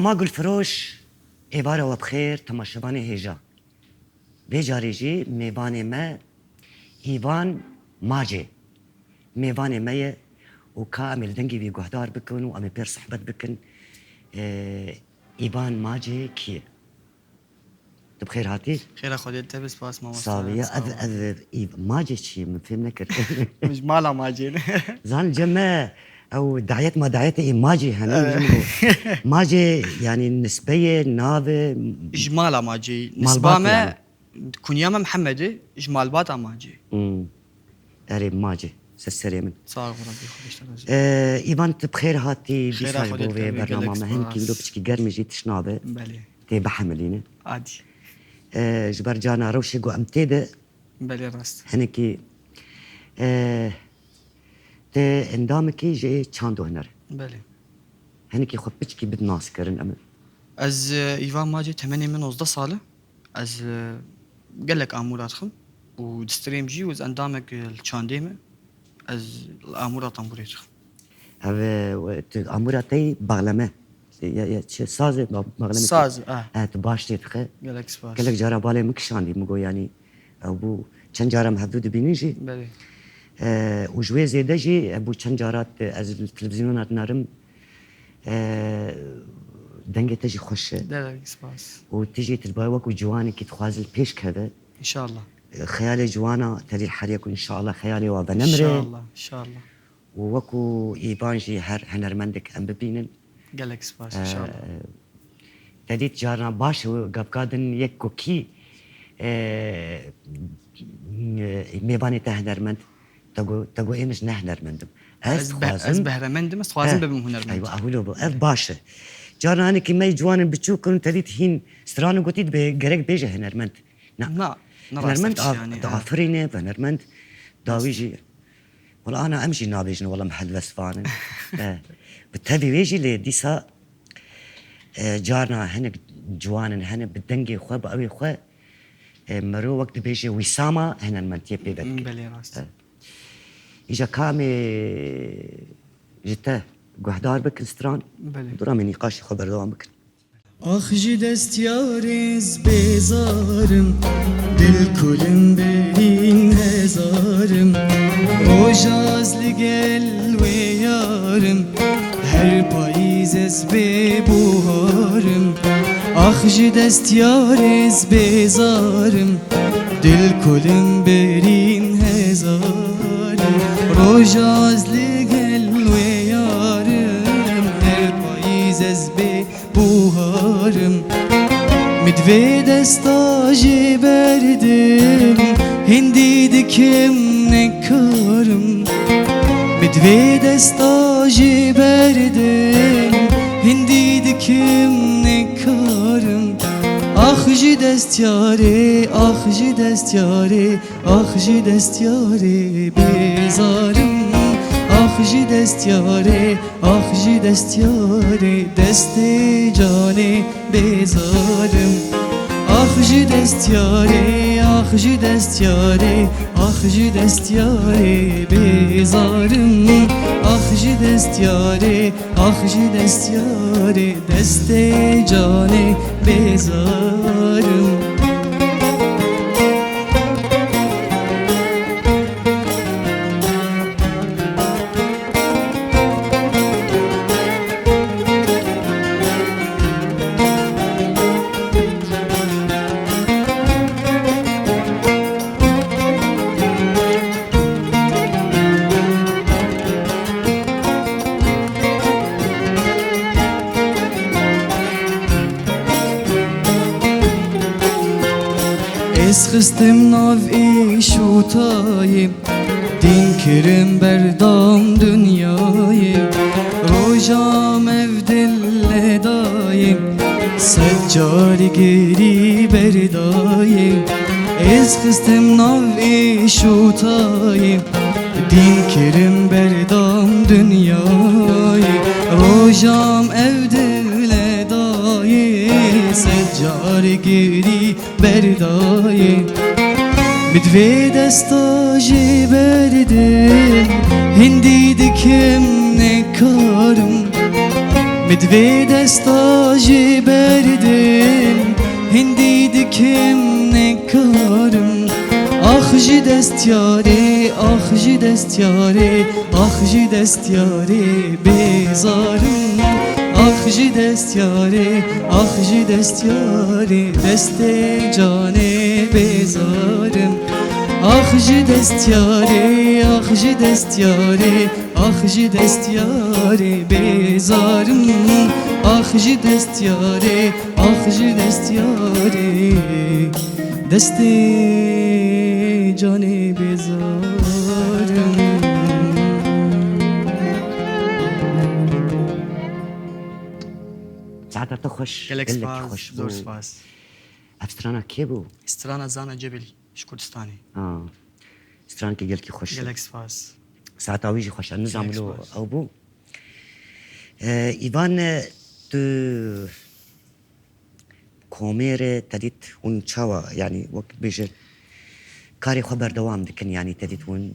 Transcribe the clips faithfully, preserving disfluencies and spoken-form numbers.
Ma Gulfiroş, êvara we bi xêr, temaşevanê hêja. Vê carê jî mêvanê me Îvan Macê. Mêvanê me ye û ka em ê li dengê wî guhdar bikin û em ê pê re sehbet bikin. Ee, Îvan Macê kî ye? Tu bi xêr hatî? Xêra Xwedê li te be, spas mamosta. Sax bî. Ya, ev, ev, îv-, Macê çi ye? Min fêm nekir. Min ji mala Macê ne. Zan cem me, ew dayet ma dayetê ê Macê hene, Evet. min jî got. Macê, yani nisbe ye, nav e? Ji mala Macê. Nisba Malbat me, yani. Kunya me Mihemed e, ji malbata Macê. Hmm. Erê Macê, ser serê min. Sağ ol, Rabbi, Xwedê ji te razî. Ee, Îvan, tu bi xêr hatî, Xêra dîsa ji Xwedê bo vê te be, bernama gelek me hin spas. Kîlo piçkî germ e jî tişnabe. Belê. Tê bihemilîne. Adî. Ee, ji ber carna rewşê ku em tê de Belê rast. Hinekî, ee, te endamekî ji çand û huner. Belê. Hinekî xwe piçkî bid nas kirin em. Ez, e, Îvan Macê, temenê min nozdeh sal e. Ez, e, gelek amûra dixim û distrêm jî û ez endamek, e, li çandê me. Ez li amûra tembûrê dixim. Ev, e, tu amûra te yî baxleme. Ya, ya, çi, saz e, ba-, baxleme. Saz, ah. E, tu baş tê dixe. Gelek spas. Gelek cara balê min kişandî, min got, yanî, ew bû, çend cara em hevdû dibînin jî. Belê. E, û ji wê zêde jî, e, bû çend cara te-, ez li televîzyona dinarim, e, dengê te jî xweş e. Gelek spas. Û tu jî tu dibayê wekû ciwanekî dixwaze li pêş keve. Înşallah. E, xeyalê ciwana te dî heriye ku înşallah xeyalê wa venemire. Înşallah, înşallah. Û wekû Îvan jî her hunermendek em bibînin. Gelek spas, e, înşallah. Te dît carna baş e, gavka din yek ku kî, e, mêvanê te hunermend, te got, te got, ê min ji ne hunermend im. Ez Ez be-, dixwazim ez behremend im, ez dixwazim Eh, bibim hunermend. Eywa, ew wilo bû. Ev baş e. Carna hinekî me yê ciwanên biçûk kirin, te dît hîn stran û gotî dibe gerek bêje hunermend. Na. Na, na, rast Hunermend tiştî av-, yani, ha. Diafirîne, hunermend dawî jî. Wela ana em jî nabêjin, wela em helwestvan in. Eh, bi tevî wê jî lê dîsa, eh, carna hinek ciwan in hene bi dengê xwe, bi ewê xwe, eh, mero wek dibêje wîsama hunermendiyê pê vedikin. Hmm, belê, rast. Eh. Îja ka em ê ji te guhdar bikin stran, Belê. dûra me nîqaşê xwe berdewam bikin. Ax ji dest yarê ez bêzar im, dil kulim berîn hezar im. Roja ez li gel wê yar im, her payîz ez bê buhar im. Ax ji dest yarê ez bêzar im, dil kulim berîn hezar im. Roja ez li gel wê yar im, her payîz ez bê buharim. Min di vê desta jê berdim, hindî dikim nekarim. Min di vê desta jê berdim, hindî dikim nekarim. Ax ji dest yarê, ax ji dest yarê, ax ji dest yarê bêzarim. Ax ji dest yarê, ax ji dest yarê, destê canê bêzarim. Ax ji dest yarê, ax ji dest yarê, ax ji dest yarê bêzarim. Ax ji dest yarê, ax ji dest yarê, destê canê bêzarim. Ez xistim nav îş û tayê, dîn kirim berdam dinyayê. Roja me ev dil ledayê, sed car girî berdayê. Ez xistim nav îş û tayê, dîn kirim berdam dinyayê. Roja me ev dil ledayê, sed car girî berdayê. Min di vê desta jê berdim, hindî dikim nekarim. Divê desta jê berdim, hindî dikim nekarim. Ax ji dest yarê, ax ji dest yarê, ax ji dest yarê bêzarim. Ax ji dest yarê, ax ji dest yarê, destê canê bêzarim. Ax ji dest yarê, ax ji dest yarê, ax ji dest yarê bêzarim. Ax ji dest yarê, ax ji dest yarê, destê canê bêzarim. Saeta te xweş. Gelek gelekî spas, xweş bû. Zor spas. Ev strana kê bû? Strana Zana Cebilî, ji Kurdistanê. Ha. Strankê gelkî xweş. Gelek spas. Saeta wî jî xweş e. Nizam lo ew bû. Ee, Îvan, e, tu komêre te dît hûn çawa, yanî wek bêje karê xwe berdewam dikin, yanî te dît hûn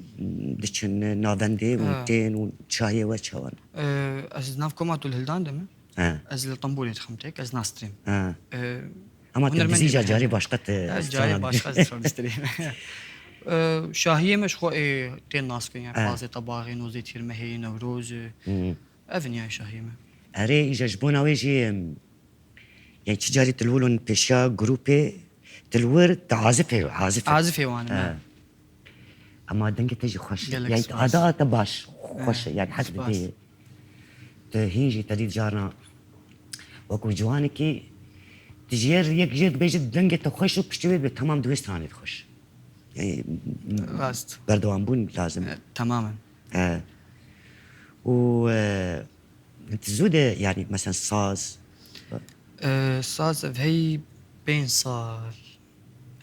diçin navendê, hûn tên, hûn çayê we çawa ne? Ee, ez nav koma tu li Hildan de me. He. Ez li tembûrê dixim têk, ez nastrêm. He. Ee, Ama tu hunermendê dizî me carê hene. Başqa te... He, carê başqa ez dişar distrêm. Ee, şahiyê me ji xwe ê tên nas kirin, yani, he, pazê tebaxê, nozê tîrmehê, Newroz, e, hı, ev in yani şahiyê me. Erê, îja ji bona wê jî, em, yani çi carî tu li wir in pêşiya grûpê, tu li wir, tu azifê, azifê. Azifê wan im, he. He. Ama dengê te jî xweş e. Gelek spas. Yani ada te baş, xweş e. He, yani hez didê. Tu hîn jî te dî carna wekî ciwanekî, tu ji yê yek jê dibêjî dengê te xweş û piştî wê dibê temam di wê stranê de xweş. Yani, rast, berdewambûn lazim e. E, temamen. E. Û, e, tu zû de, yani, mesela saz? E, saz ev hey pênc sal.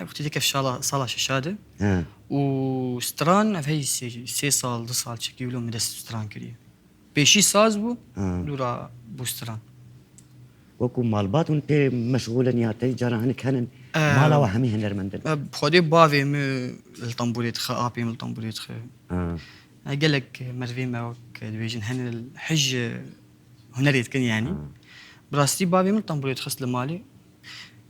Ev wextî dike sala, sala şeşa de. He. Û stran ev hey sê, sê sal, du sal çekî wilo min dest stran kiriye. Pêşî saz bû, ha, dûra bû stran. Wekû malbat hûn pê meşxûl in ya te cara hinek henin, e, mala we hemî hunermend in? E, xwedê bavê min li tembûrê dixe, apê min li tembûrê dixe. Ha. E, gelek merivê me wek dibêjin hene li hij hunerê dikin yanî. Ha. Bi rastî bavê min li tembûrê dixist li malê.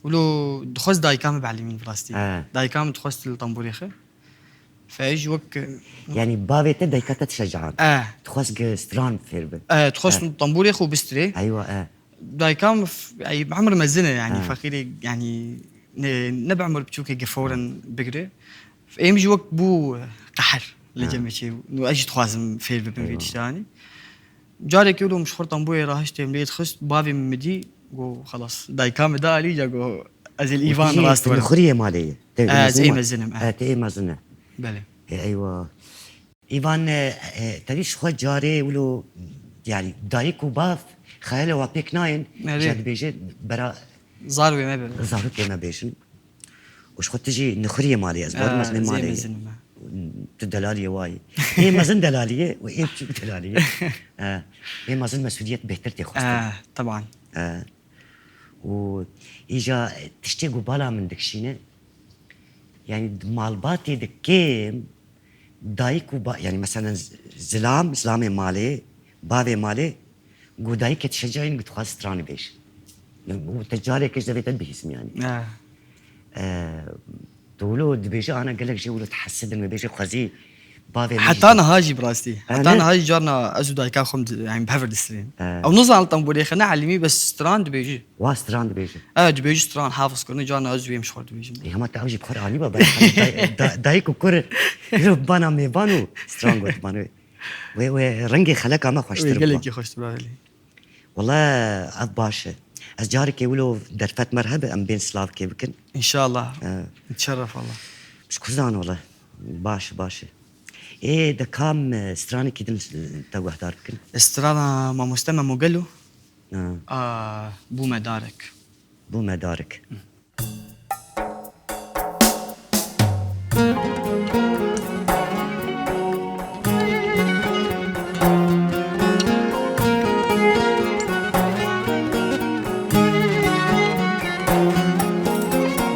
Wilo dixwest dayika min bielîmîn bi rastî. Ha. Dayika min dixwest li tembûrê xe. Fe ji wek, yanî bavê te dayika te dişecaand. Eh. Dixwest ki stran fêr bi. Eh, dixwest, eh, tembûrê xwe bistirê. Eywa, eh. Dayika min f-, ey, bi emir mezin e, yanî, eh, feqîrê, yanî, ne, ne bi emir biçûkê ki fewren bigire. Êm ji wek bû, eh, qeher li, eh, cem me çê bû. Nû ez jî dixwazim fêr bibim vê, eywa, tiştanî. Carekê wilo min ji xwe tembûrê rahiştê, min lê dixist, bavê min min dî, got, xelas, dayika min da alî, ca got, ez ê li Îvan rast werim. Nixuriyê malê ye. Te, eh, ez ê mezin im, eh. Eh, te ê mezin e. Belê. E, eywa. Îvan, e, e, te dî ji xwe carê wilo, yani dayik û bav xeyalê wa pêk nayên, erê, ja dibêje bera zarokê me be. Zarokê me bêjin. Û ji xwe tu jî nixuriyê malê, ez barim, ez, eh, nê malê. Zê mezin me. Tu delaliyê wayî. Ê mezin delaliyê û ê biçûk delaliyê. Eh, ê mezin mesûliyet bêhtir tê xwestin. Eh, teban. Eh. Û îja tiştê ku bala min dikişîne, yani di malbatê de kêm dayik û ba-, yani meselen z-, zilam, zilamê malê, bavê malê, ku dayikê dişecayîn ku dixwaz stranê bêje. Yani û te careke ji devê te bihîsim yani. Eh. Eh, tu wilo dibêje ana gelek jê wilo dihesidin, wê bêje xwezî bavê min jî. Heta niha jî bi rastî. Heta niha jî carna ez û dayika xwe min di-, yani bi hev re distirên. Ew nizanin tembûrê xwe ne elîmî, bes stran dibêjî. Wa stran dibêjî. Ew dibêjî stran, hafiz kirin, carna ez wêm ji xwe dibêjim. Ê, hema te ew jî bi xwe re anî ba, ber day-, da-, dayik û kur, îro bana mêvan û stran got bana wê. Wê, wê rengê xeleka me xweştir bû. Wê gelekî xweştir bû, belê. Wele ev baş e. Ez carekê wilo derfet me re hebe, em bên silavkê bikin. Înşallah. He. Şeref Allah. Ji ku zan wele. Baş e, baş e. Ê, de kam, e, stranekî din, e, te guhdar bikin? Strana mamoste Memo Gelo. Ha. A, bû me darek. Bû me darek. Hı.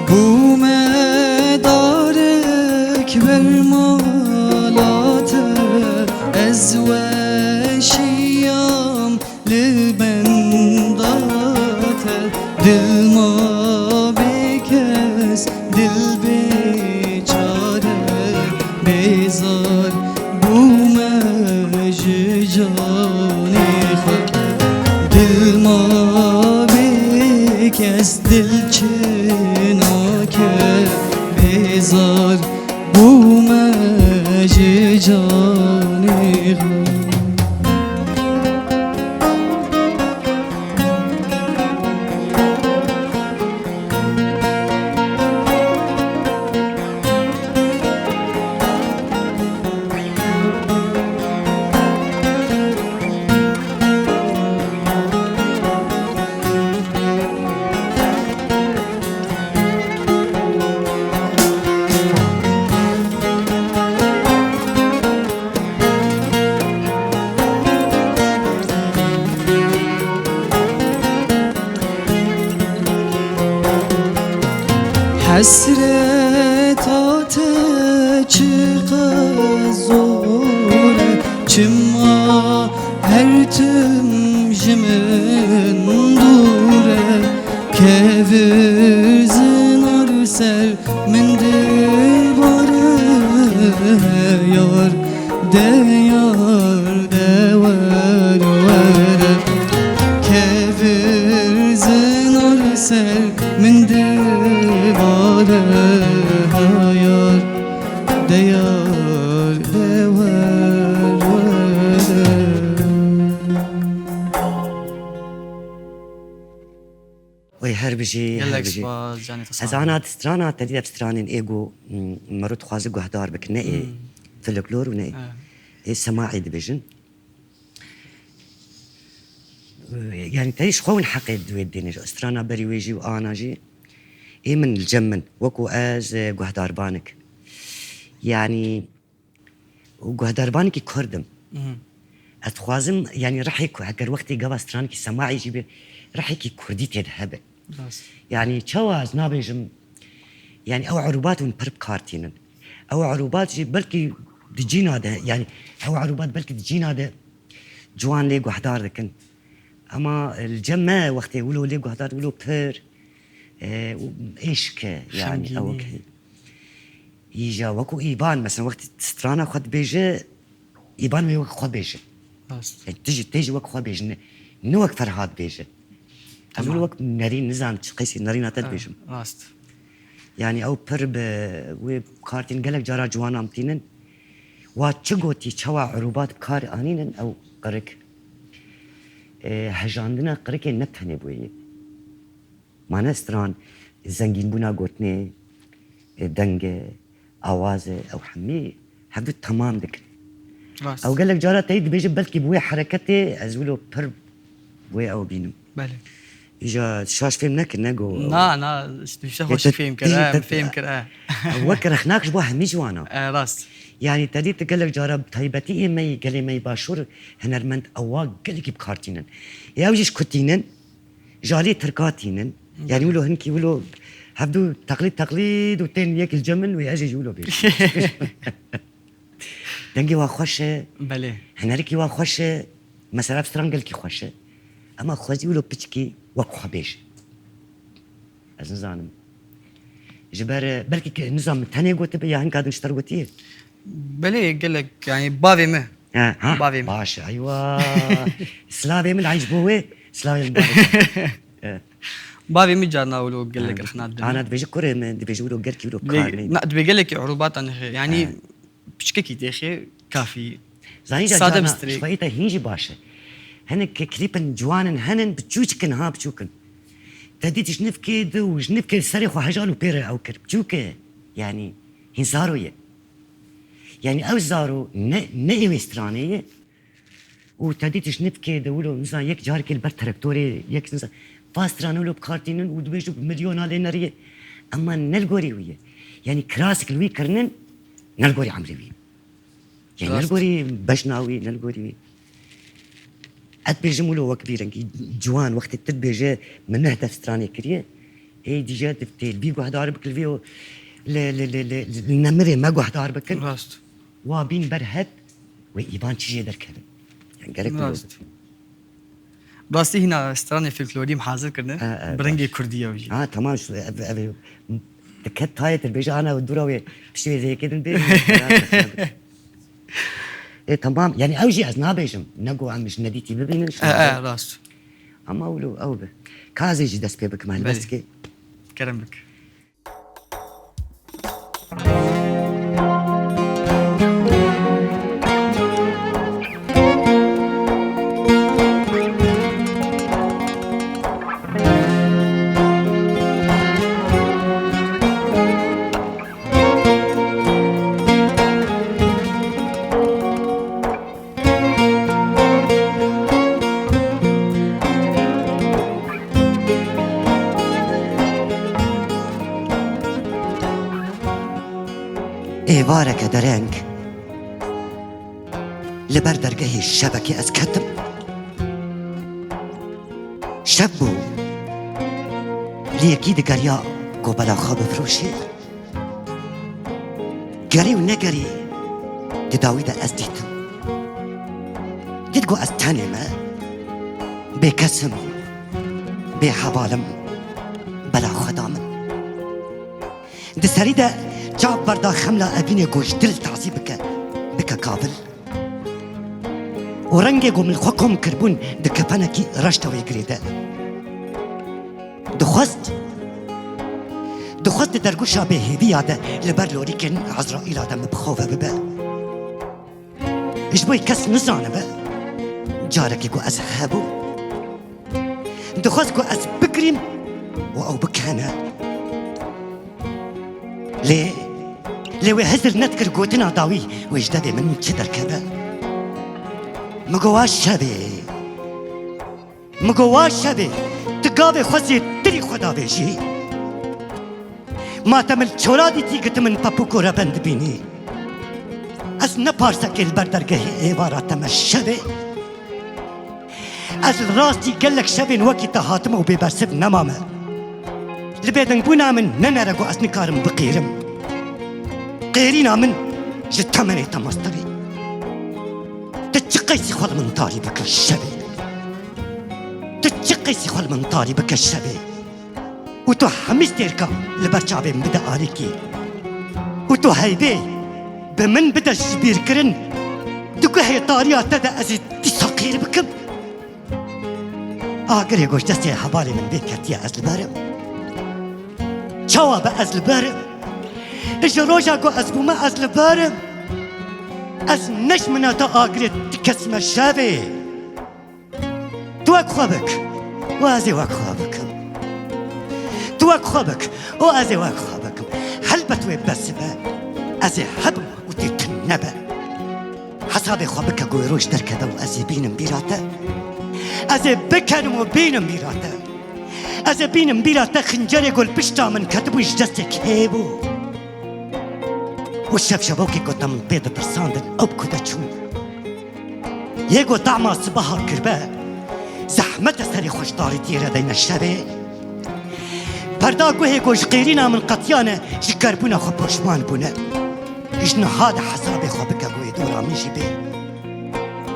Bû me darek ber mala te, ez weşiyam li ben Kes dil çi nake, bêzar bûme ji canê xwe. Hesreta te çiqas zor e, çima her tim ji min dûr e. Kevir zinar ser min dibare, yar de yar de wer were. Kevir zinar ser min dibare, yar de yar de wer were. Wê her bijî, her Gelek bijî. Spas, canê te sağ ol. Ez ana strana te dî, ev stranên ê ku, m, mero dixwaze guhdar bikin, ne ê Hmm. folklor û ne ê, Evet. ê semaî dibêjin. Ee, yani te dî ji xwe win heqê di wê dêne jî. Strana berî wê jî û ana jî ê min li cem min. Wekû ez, e, guhdarbanik. Yani û guhdarbanekî kurd im. Mhm. Ez dixwazim, yanî rihê ku, heger wextê gava stranekî semaî jî be, rihekî kurdî tê de hebe. Rast. Yanî çawa ez nabêjim, yanî ew erubat hûn pir bi kar tînin. Ew erubat jî belkî di cîna de, yanî ew erubat belkî di cîna de ciwan lê guhdar dikin. Ema, e, li cem me wextê wilo lê guhdar, wilo pir, e, û êşk e, yanî Xemgînî. Ew ki. Îja wekû Îban, mesela wextê strana xwe dibêje, Îban wê wek xwe bêje. Rast. Yani tu jî, tê jî wek xwe bêje, ne, ne wek Ferhat bêje. Ez Tamam. wilo wek nerîn, nizam çi qeysî nerîna te Ha, dibêjim. Rast. Yani ew pir bi wê kartîn gelek cara ciwanan tînin. Wa çi gotî, çawa erubat bi kar anînin ew qirik. E, hejandina qirikê ne tenê bûye. Mane stran, zengînbûna gotinê, e, denge, awaze, ew hemî hevdu temam dikin. Rast. Ew gelek cara teyî dibêje, belkî bi wê hereketê ez wilo pir wê ew bînim. Belê. Îja şaş fêm nekin, nego. Na, na, işte, işte, Yê hoş te fêm kir, tijî e, te fêm kir, e. Wek rexnak ji bo hemî ciwana. E, rast. Yani te dî tu gelek cara bi taybetî ê me yî, gelê me yî başûr, hunermend ewa gelekî bi kar tînin. Ê ew jî ji ku tînin? Ji alî Tirka tînin. Yani wilo hinkî wilo hevdu teqlîd teqlîd û tên yek li cem min wê ez jî ji wilo bêjim. Dengê wa xweş e. Belê. Hinerikî wa xweş e. Mesela ev stran gelkî xweş e. Ema xwezî wilo piçkî wek xwe bêje. Ez nizanim. Ji ber, e, belkî ki nizam min tenê gotibe ya hinka din ji te re gotiye. Belê, gelek, yani bavê me. Ha, ha, Bavê min. Baş e, eywa. Slavê min, ay ji bo wê, slavê min bavê min. Evet. Bavê min carna wilo gelek Ha, rexna dibîne. Ana dibêje kurê min, dibêje wilo gelkî wilo Dibê-, kar neyê. na, dibê gelekî erbata nexê. Yani Ha. piçkekî têxê kafî. Zanî ca Sade carna bistrê. Ji xwe îta hîn jî baş e. Hinek ke klîpin ciwanin henin, biçûçik in, ha, biçûk in. Te dît ji nivkê di û ji nivkê serê xwe hejal û pê re ew kir. Biçûk e. Yani hîn zaro ye. Yani ew zaro ne, ne ê wê stranê ye. Û te dît ji nivkê de wilo, nizan, yek carekê li ber terektorê, yek, nizan, va strana wilo bi kar tînin û dibêjin ku milyona lê neriye. Ema ne li gorî wî ye. Yani kirasik li wî kirinin, ne li gorî emrê wî ye. Yani ne li Rast. gorî bejna wî, ne li gorî wî. Ez dibêjim wilo wek vî rengî ciwan, wextê tu dibêje min neh def stranê kiriye, ê dîje divtê li bî guhdar bik li vê û li, li, li, li, li nemirê me guhdar bikin. Rast. Wa bîn ber hev, wê îban çi jê derkevin. Yani gerek wilo Rast. bikin. Rastî hîna stranê folklorî em hazir kirine. Ha, ha, Bi rengê baş. kurdî ew jî. Ha, tamam, şu, ev, ev, diket tayê te dibêje, ana dûra wê, piştî wê zêkê din bê. E, tamam, yani ew jî ez nabêjim. Ne go em ji nedîtî bibînin, E, şahid. e, rast. Ama wilo ew be. Ka ez ê jî dest pê bikim, helbestke. Kerem bik. Êvareke dereng li ber dergehê şevekê ez ketim. Şev bû, lê yekî digeriya ku bela xwe bifroşê. Gerî û negerî di dawî de ez dîtim. Dît ku ez tenê me, bêkes im, bêheval im, bela xwe da min. Di serî de çav berda xemla evînê ku ji dil tazî bike, bike kavil. Û rengê ku min xwe kom kiribûn di kefenekî reşta wê girê de. Dixwest, dixwest di dergûşa bêhêviya de li ber lorîkên Ezraîla de min bi xwe ve bibe. Ji bo kes nizanibe, carekî ku ez hebûm. Dixwest ku ez bigirîm û ew bikene. Lê, lê wê hizir nedikir gotina dawî wê ji devê min çi derkeve. Min got, "Wa şevê." Min got, "Wa şevê, tu gavê xwe zêtirî xwe davêjî." Ma te min çora dîtî, giti min pepûk û reben dibînî. Ez ne parsekê li ber dergehê êvara te me şevê. Ez li rastî gelek şevên wekî te hatime û bêbersiv nemame. Li bêdengbûna min nenere ku ez nikarim biqêrim. Qêrîna min ji temenê te mestir e. Tu çi qeysî xwe li min tarî bike şevê? Tu çi qeysî xwe li min tarî bike şevê? Û tu hemî stêrka li ber çavên bide alîkî. Û tu heybê bi min bide ji bîrkirin. Di guhê tariya te de ez ê dîsa qêr bikim. Agirê goş destê hevalê min vê ketiye ez li ber im. Çawa be ez li ber im? Ji roja ku ez bûme ez li ber im. Ez ne ji mineta agirê ti kesî me şevê. Tu wek xwe bik û ez ê wek xwe bikim. Tu wek xwe bik û ez ê wek xwe bikim. Helbet wê bes be. Ez ê hebim û tê tune be. Hesabê xwe bike ku wê roj derkeve û ez ê bînim bîra te. Ez ê bikerim û bînim bîra te. Ez ê bînim bîra te xincerê ku li pişta min ketibû ji destê kê bû. Û şev şevokê ku te min pê ditirsandin ew bi ku de çû. Yê ku tama sibeha kiribe, zehmet e serê xwe ji tarîtiyê re deyne şevê. Perda guhê ku ji qêrîna min qetiyane, ji kerbûna xwe poşman bûne. Ji niha de hesabê xwe bike ku wê dora min jî bê.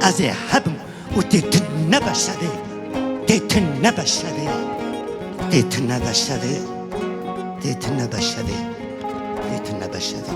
Ez ê hebim û tê tune be şevê. Tê tune be şevê. Tê tune be şevê. Tê tune be şevê. Tê tune be şevê.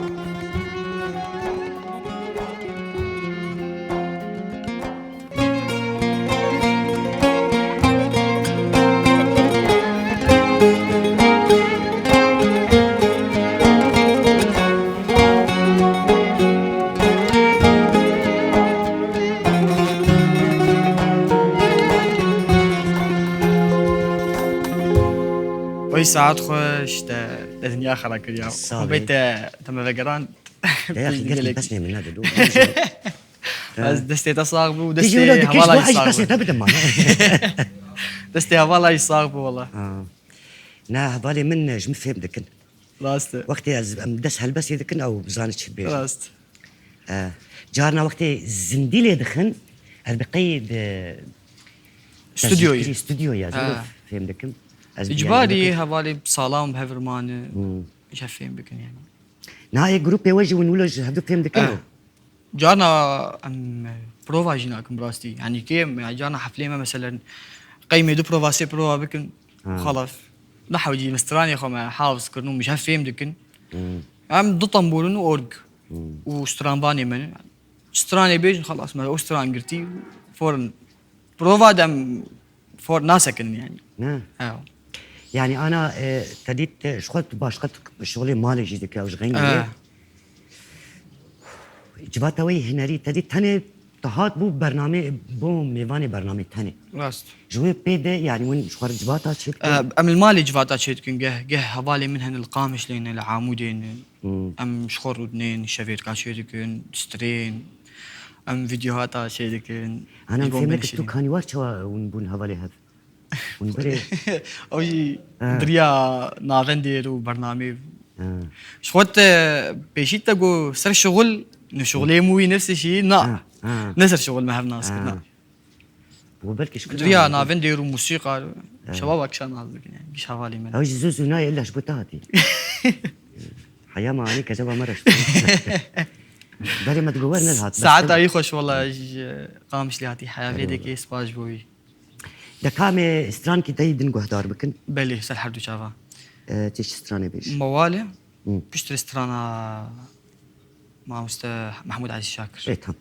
Oy saet xweş, te, te dinya xera kiriya. Sağ ol. Xwe bê te, te me vegerand. Te ya xî gelek. Gelek. Pesnê min nade, dur. Ez destê te sax bû, destê hevala jî sax bû. Destê hevala jî sax bû, wala. Ha. Na, hevalê min, e, ji min fêm dikin. Rast e. Wextê ez, em dest helbestê dikin, ew bizane çi dibêjin. Rast. E, carna wextê zindî lê dixin, ez bi qey di Stûdyoyê. Tezîrkirî stûdyoyê ez Ha. fêm dikim. Ez bi Îcbarî yanî hevalê salam bi hev mane, Hmm. ji hev fêm bikin yani. Niha ê grûpê we jî hûn wilo ji hevdu fêm dikin? Eh. Carna em prova jî nakin bi rastî. Yanî kêm, ya carna heflê me meselen qey me du prova, sê prova bikin, Ha. xelas. Nehewcî me stranê xwe me hafz kirin û ji hev fêm dikin. Hmm. Em du tembûr in û org Hmm. û stranvanê me ne. Stranê bêjin, xelas, me o stran girtî, forin prova de em for nasekinin yani. Ne? Ew. Yani ana, e, te dît, e, ji xwe tu başqa tu şixulê malê jî dike, ew ji xeynî Ew. ye. Civata wê hunerî te dît tenê te hat bû bernamê, bû mêvanê bernamê tenê. Rast. Ji wê pê de yani hûn ji xwe re civata çêdikin? E, em li malê civata çêdikin. Geh, geh hevalê min hene li Qamişlê ne, li Amûdê ne. Hmm. Em ji xwe rûdinên, şevêrka çêdikin, strên. Em vîdyohata çêdikin. Ana em Ji bo fêm min neke tu şîrin. Kanî war çawa hûn bûn hevalê hev? Hûn berê Ew jî Ha. diriya navendê û bernamê. Ha. Ji xwe te pêşî te got ser şixul, ne şixulê mûyî nefsê şî, na. Ha, ha. Ne ser şixul me hev nas kir, Ha. na. Û belkî ji kira Diriya hûn navendê û musîqa, Ha. şebaba kişan nas bikin yani, giş hevalê me. Ew jî zû zû nayê, illa ji bo te hatî. Heya me anî keceba me reşt. Berê me digot wer nedihat. Saeta wî xweş wela ji Qamişlê hatî heya vê Eyvallah. Dekê spas ji bo wî. De ka em ê strankî te yî din guhdar bikin? Belê, ser her du çava. E, çi stranê bêj? Mewale, Hı. piştre strana mamoste Mehmûd Ezîz Şakir. Ê, tamam.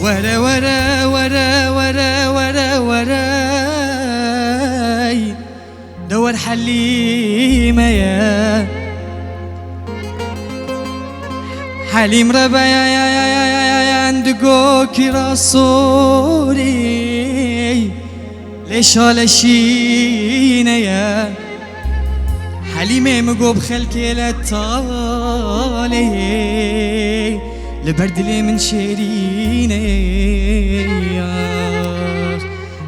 Were, were, were, were, were, were. De wer Helîme ye. Helîm rebeya ya, ya, ya, ya, ya, ya, en di gokî ra sorî. Lê şale şîne ye. Helîmê min got bi xelkê le talê, li ber dilê min şêrîne ye.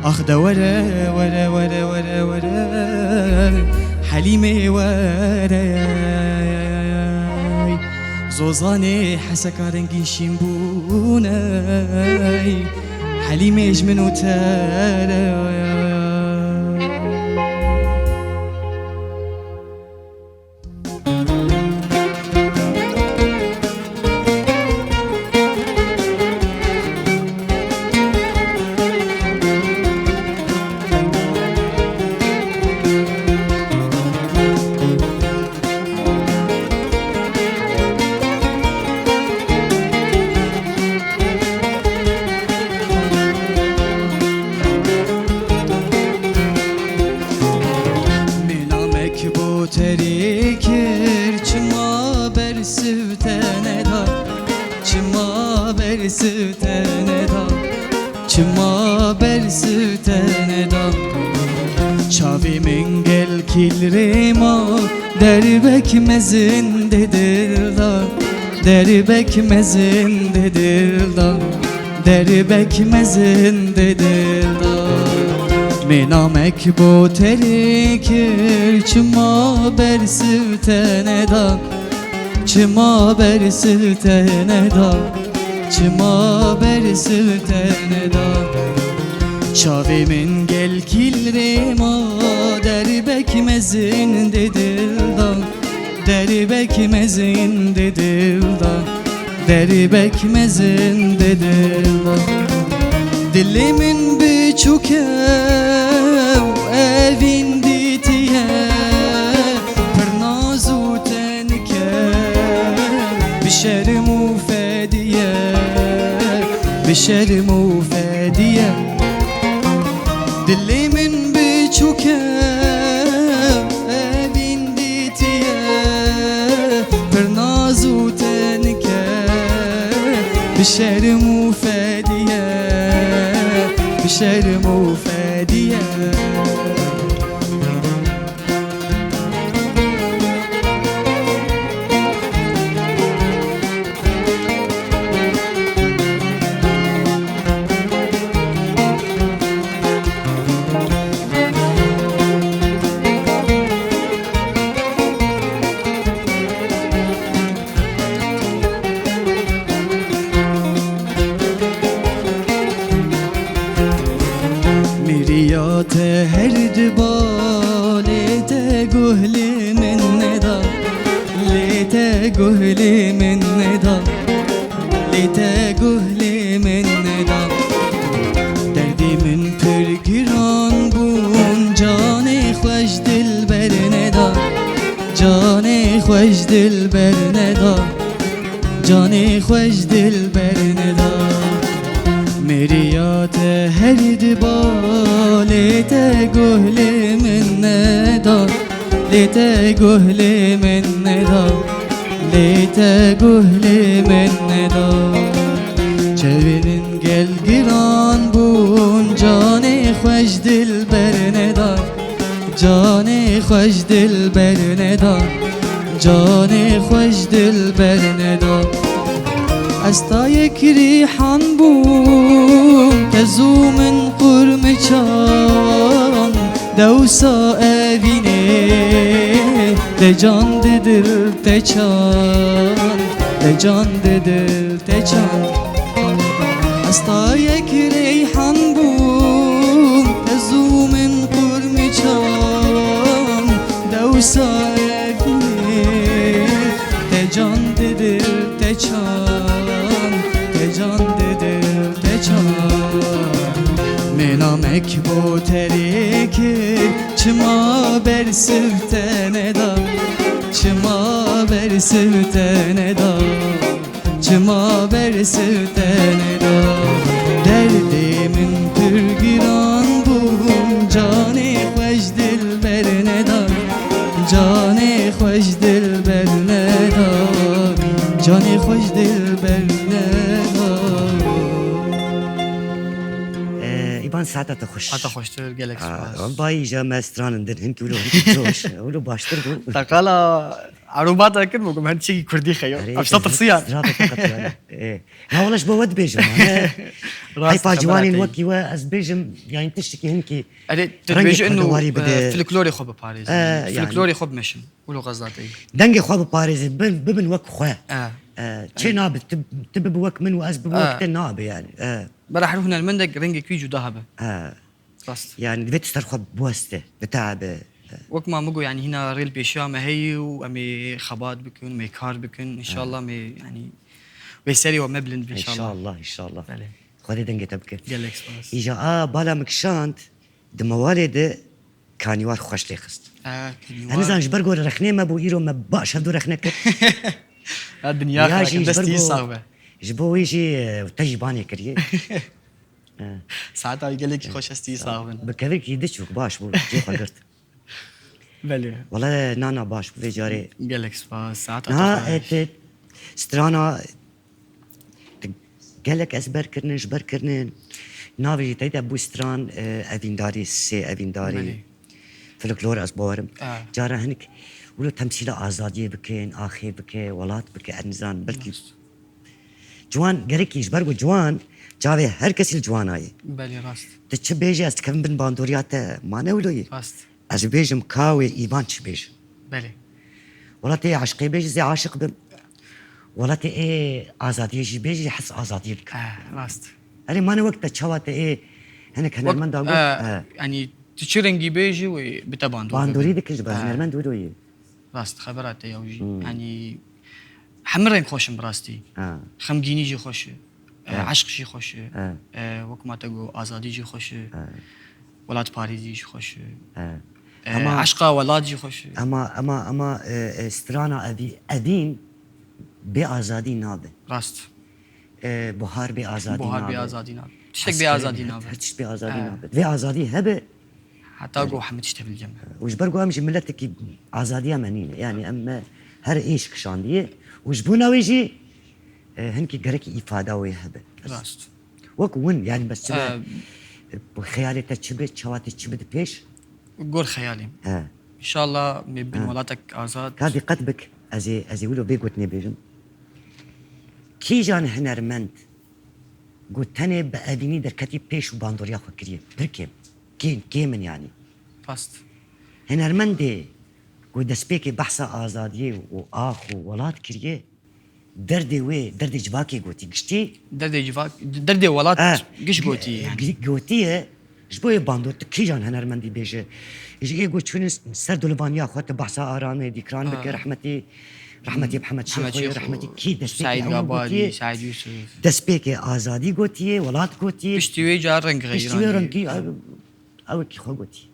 Ax de were, were, were, were, were, Helîmê were. Zozanê heseka rengîn şîn bûne, Helîmê ji min û te re. Mîna me ki bo terê kir, çima bersiv te neda, çima bersiv te neda, çima bersiv te neda. Çavê min gel kîl rê ma, derbek mezin de dil da, derbek mezin de dil da. Derbek mezin de dil da. Mê namek bo terê kir, çima bersiv te neda, çima bersiv te neda, çima bersiv te neda. Çavê min gel kîl rê ma, derbek mezin de dil da. Derbek mezin de dil da, derbek mezin de dil da. Dilê min biçûk e û evîn dîtiye, pir naz û tenike, bi şerm û fediye, bi şerm û fediye. Dilê min biçûk e, evîn dîtiye, pir naz û tenike, bi şerm û fediye, bi şerm û fediye. Guh lê min neda, lê te guh lê min neda. Derdê min pir giran bûn, canê xwe ji dilber neda. Canê xwe ji dilber neda, canê xwe ji dilber neda. Meriya te her diba, lê te guh lê min neda. Lê te guh lê min neda, lê te guh lê min neda. Çewên gel giran bûn, canê xwe ji dilber neda. Canê xwe ji dilber neda, canê xwe ji dilber neda. Ez tayek rîhan bûm, te zû min qurmiçan, dewsa evînê, te can di dil te çan, te can di dil te çan. Ez tayek reyhan bûm, te zû min qurmiçan, dewsa evînê, te can di dil te çan, te can di dil te çan. Mêlamek bo terê kir, çima bersiv te neda, çima bersiv te neda. Çima bersiv te neda, derdê min pir giran bûn, canê xwe ji dilber neda, canê xwe ji dilber neda, canê xwe ji dilber neda. Ee, Îban, saeta te xweş. Hata xweştir, gelek Aa, spas. Vallahi ja me stranin din hin kilo, hin joş. Wilo baştir bû. Teqala arobata kir bû, min çekî kurdî xeyo. Erê, Ev şta te tirsiyan. Strata fakat yani. Ee, na wala ji bo we dibêjim, ha, ne? Rast, Heyfa xebera ciwanên te. Wekî we ez bêjim, yani tiştekî hinkî Erê, tu rengê dibêjî xwe inu, de warî bide. E, folklorê xwe biparêzin. E, yani. Folklorê xwe bimeşin. Wilo xezateyî. Dengê xwe biparêzin, bin, bibin wek xwe. E. E, çê nabe, tu, tu bibi wek min û ez bibi wek E. te nabe yani. E. Bera her hunermendek rengekî wî cuda hebe. E. Rast. Yani divê tu ser xwe biweste, bitabe. Wek ma min got, yani hîna rê li pêşiya me heye û em ê xebat bikin, em ê kar bikin. Înşallah em ê, yani wê serê we me bilind be înşallah. Înşallah, înşallah. Belê. Xwedê dengê te bike. Gelek spas. Îja a bala min kişand, di mewalê de kanîwar xweş lê xist. Ha, kanîwar. Ez nizan ji ber ku rexnê me bû, îro me baş hevdu rexne kir. Ha, dinya xira kir, destî sax be. Ji bo wê jî, e, te jî banê kiriye. He. Saeta wî gelekî xweş, ez tî sax bin. Bi kevirkî diçûk baş bû, cê xwe girt. Belê. Wele nana baş bû vê carê. Gelek spas, saeta te xweş. Na, e, te strana, te gelek ezber kirinin, ji ber kirinin. Navê jî te de bû stran, e, evîndarî, sê evîndarî. Belê. Folklor ez bawerim. Ha. Cara hinik wilo temsîla azadiyê bikin, axê bike, welat bike, ez nizan, belkî Rast. Ciwan gerekî ji ber ku ciwan çavê her kesî li ciwana ye. Belê, rast. Tu çi bêjî, ez dikevim bin bandoriya te, ma ne wilo ye? Rast. Ez bêjim ka wê Îvan çi bêje. Belê. Wela tê eşqê bêjî, zê aşiq bim. Wela tê ê azadiyê jî bêjî, hez azadiyê bikim. Eh, rast. Erê, ma ne wek te çawa te ê hinek Wek, hunermenda got, eh, eh. Yanî tu çi rengî bêjî wê bi te bandor bibe. Bandorî dikin ji ber Eh. hunermend wilo ye. Rast, xebera te ya wî jî. Hmm. Yanî hemî reng xweş in bi rastî. Ha. Xemgînî jî xweş e. E, Ha. eşq jî xweş e. Ha. E, wek ma te got, azadî jî xweş e. Ha. Welatparêzî jî xweş e. Ha. E, Ama eşqa welat jî xweş e. Ama, ama, ama, e, e, strana evî-, evîn bê azadî nabe. Rast. E, buhar bê azadî Buhar bê nabe. azadî nabe. Tiştek bê Eskerê azadî bê, nabe. Her tişt bê azadî Ha. nabe. Vê azadî hebe, Heta ku hemî tişt tevî li cem be. Û ji ber ku em jî miletekî azadiya me nîne. Yanî em me her êş kişandiye. Û ji bona wê jî, e, hinkî gerekî îfada wê hebe. Rast. Wek win, yanî bes çi be, E, e, xeyalê te çi be, çawa tê çi bide pêş? Gor xeyalê. He. Înşallah me bin He. welatek azad. Ka dîqet bik, ez ê, ez ê wilo vê gotinê bêjim. Kîjan hunermend ku tenê bi evînî derketî pêş û bandoriya xwe kiriye? Pir kêm. Kêm, kêm in yanî. Rast. Hunermendê ku destpêkê behsa azadiyê û ax û welat kiriye, derdê wê, derdê civakê gotî giştî. Derdê civak, derdê welat Eh, giş gi-, gotî, yanî. gi-, gotî ye. Ji bo yê bandor tu kîjan hunermendî bêje? Ji ê ku çûne ser dolivaniya xwe tu behsa Aramê Dîkran bike, Eh. rehmetî. Rehmetî Mihemed Şêxoyê, rehmetî kî destpêkê Seîd ew Gabadî, gotiye? Seîd Yusuf. Destpêkê azadî gotiye, welat gotiye. Piştî wê ca rengireyî Piştî wê rengî, ew, ew kî xwe gotiye.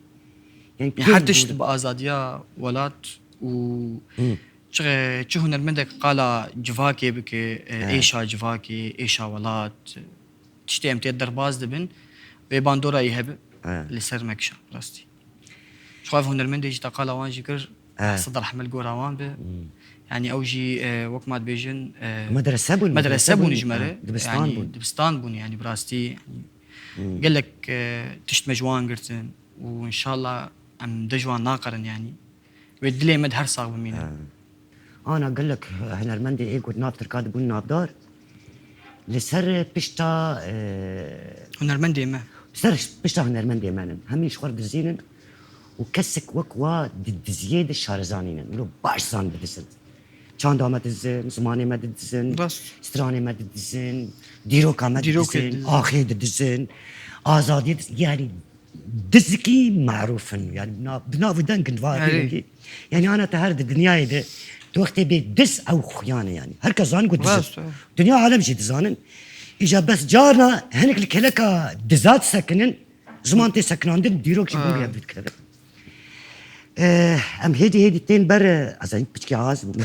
Yani Ya her kêm tişt bû. Bi azadiya welat û Hı. çi, çi hunermendek qala civakê bike, e, Evet. êşa civakê, êşa welat, tiştê em tê derbaz dibin, vê bandorayî hebe Evet. li ser me kişa, rastî. Ji xwe ev hunermendê jî te qala wan jî kir, Evet. sed rehme li gora wan be. Hmm. Yani ew jî, e, wek ma dibêjin, e, Medrese bûn, medrese medrese bûn bûn, ji me re. ha, dibistan Yani bûn. dibistan bûn, yani bi rastî, yani Hmm. gelek, e, tişt me ji wan girtin û înşallah em de ji wan naqerin yani. Wê dilê me di her sax bimîne. Ha. Ana gelek hunermendê ê ku nav Tirka dibûn navdar. Li ser pişta, e, Hunermendê me. Ser pişta hunermendê me nin. Hemî ji xwe re dizînin û kesek wek wa di diziyê de şarezanî nin. Wilo baş zan didizin. Çanda me didizin, zimanê me didizin, Rast. stranê me didizin, dîroka me Dîrokê didizin, didizin. axê didizin, azadiyê didizin. Yani dizikî marûf in. Yani bi nav, bi nav û deng in, va Erê. dîrokî. Yani ana te her di dinyayê de tu wextê bê diz ew xuyan e yani. Her kes zanin ku diz e. Rast e. Dinya alem jî dizanin. Îja bes carna hinek li keleka diza disekinin, ziman tê sekinandin, dîrok jî Ha. bû bûye bidikeve. Eh, em hêdî hêdî tên ber, eh, ez ê piçkî az bûm.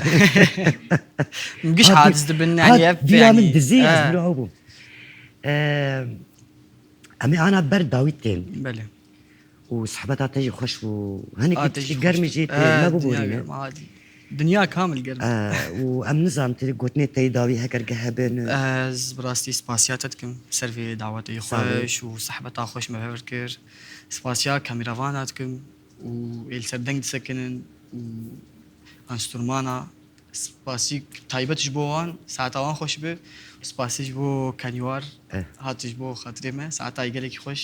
Giş Hat- hadis dibin, hat yani, ev, bîra yani, min dizî, ez eh. bîra ew bûm. Eh, em ê ana ber dawî tên. Belê. Û sehbeta te jî xweş bû. Hinek A, te jî piçkî xweş germî bû. jî tê Eh, me dinya bibûrîne. germ, a, dinya kamil germ. Eh, û em nizanim tê gotinê te yê dawî heger ge hebin. Ez bi rastî spasiya te dikim ser vê dawetê Sağ ol. xweş û sehbeta xweş me hev kir. Spasiya kamîravana dikim û ê li ser deng disekinin û enstrûmana. Spasî taybet ji bo wan, saeta wan xweş be. Spasî ji bo Kanîwar Eh. hat ji bo xatirê me. Saeta gelekî xweş.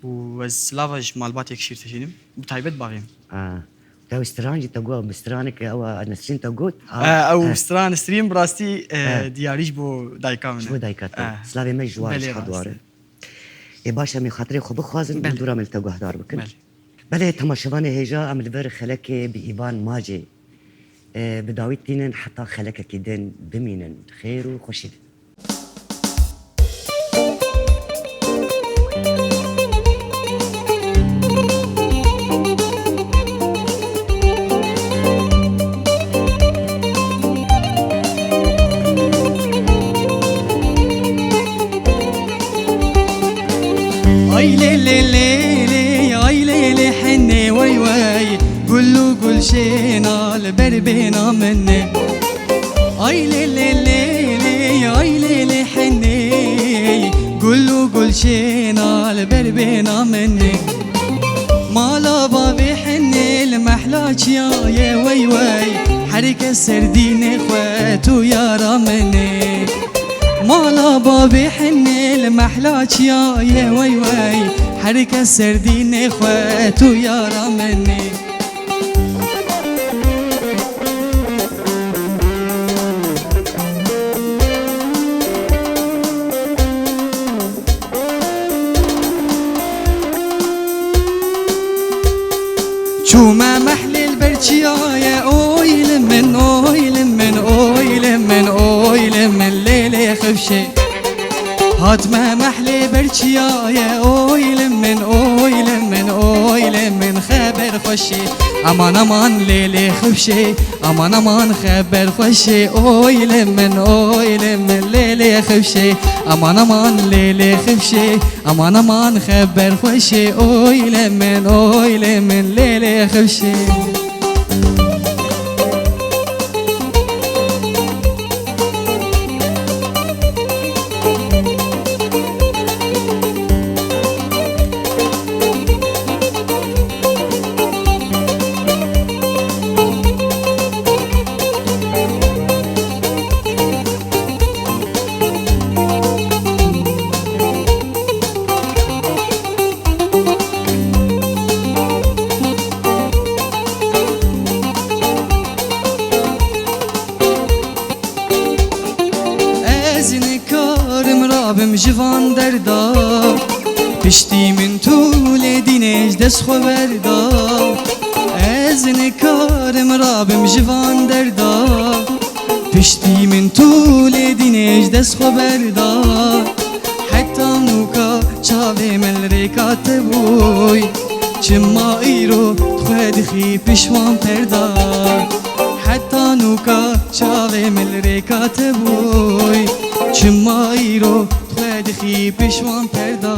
Û ez silava ji malbatê Kişîr tişînim. Bi taybet baxîm. Ah. Te wî stran jî te got, bi straneke ew a Nesrîn te got. Ah, Eh, ew eh. stran Nesrîn bi rastî, eh, Eh. diyarî ji bo dayika min Ji bo e. dayika te. Eh. Silavê me ji wan Belê ji her rast duwar e. e. Ê baş em ê xatirê xwe bixwazin û Belê. dûra me li te guhdar bikin. Belê. Belê, temaşevanê hêja, em li vir xelekê bi Îvan Macê, e, bi dawî tînin heta xelekekî din bimînin. Xêr û xweşî din. Ay lê lê lê lê, ay lê lê henê wey wey, gul û gulşêna li ber bêna min e. Ay lê lê lê lê, ay lê lê henê, gul û gulşêna li ber bêna min e. Mala bavê henê li mehla çiya ye wey wey, her kes ser dînê xwe tu yara min e. Mala bavê henê li mehla çiya ye wey wey, her kes ser dînê xwe tu yara min e. Çûme mehlê li ber çiya ye, oy li min, oy li min, oy li min, oy li min, lê lê xifşê. Hatme mehlê ber çiya ye, oy li min, oy li min, oy li min, xeber xweşê. Aman aman lê lê xifşê, aman aman xeber xweşê, oy li min, oy li min, lê lê xifşê. Aman aman lê lê xifşê, aman aman xeber xweşê, oy li min, oy li min, lê lê xifşê. Ez nikarim rabim ji van derda. Piştî min tu lê dînê ji dest xwe berda. Ez nikarim rabim ji van derda. Piştî min tu lê dînê ji dest xwe berda. Heta nûka çavê min li rêka te bûy. Çima îro xwe dixî pişwan perda? Heta nûka çavê min li rêka te bûy. Çima îro xwe dixî pişwan perda?